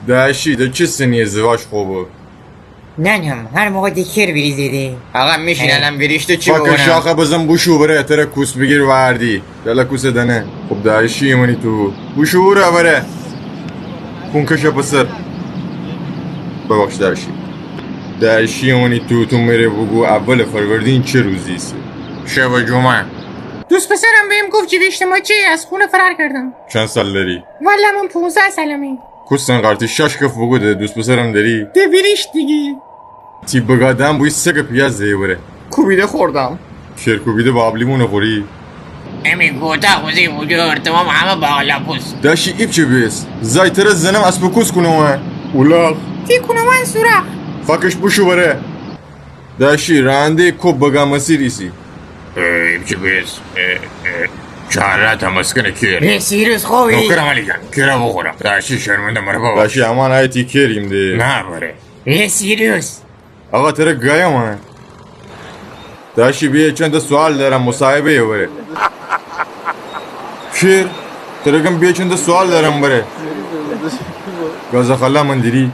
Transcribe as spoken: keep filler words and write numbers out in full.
داشی، ده چی سنی ازدواج خوبه؟ ننم، هر موقع ده کر ویریزه ده. آقا، می‌شه الان ویریشته چی بکونم؟ فاکه شاخه بزن بوشو بره، تره کوس بیگیر وردی. دلا کوسه دنه. خب داشی امانی تو. بوشو بره بره. کونکشه پسر. ببخش داشی. داشی امانی تو، تو مره بوگو اول فروردین چه روزی ایسه؟ شب جمعه. دوست پسرم بهم گفت جیب اجتماعی چی از خونه فرار کردم. چند سال دری؟ والله من پونزده سالمی. کوسن قارتی شاش کف بوگو ده دوست پسرم دری؟ ده ویریشت دیگه. تی بگادن بوی سگ پیاز ده بره. کوبیده خوردم. شیر کوبیده با آب لیمو نخوری؟ امی گوتا خوزی بوجور تمام همه باقلا پوست. داشی ایپچه بیس. زای تره زنم اسب کوس کونوان. اولاغ. تی کونوان سوراخ. فاکش بوشو بره. داشی راننده کو بگا مسیر ایسی؟ اه، ایپچه بیس. اه، اه، چهار راه تا مسکن کیر. ای سیروس خوبی؟ نوکرم علی جان، کیره بخورم؟ داشی شرمنده مره بابا. داشی امان آی تی کیریم ده. نه بره. ای سیروس. آقا تره گایم ها. داشی بیه چند سوال دارم مصاحبه یه بره. کیر، تره گم بیه چند سوال دارم بره. گازا خلا من دیری.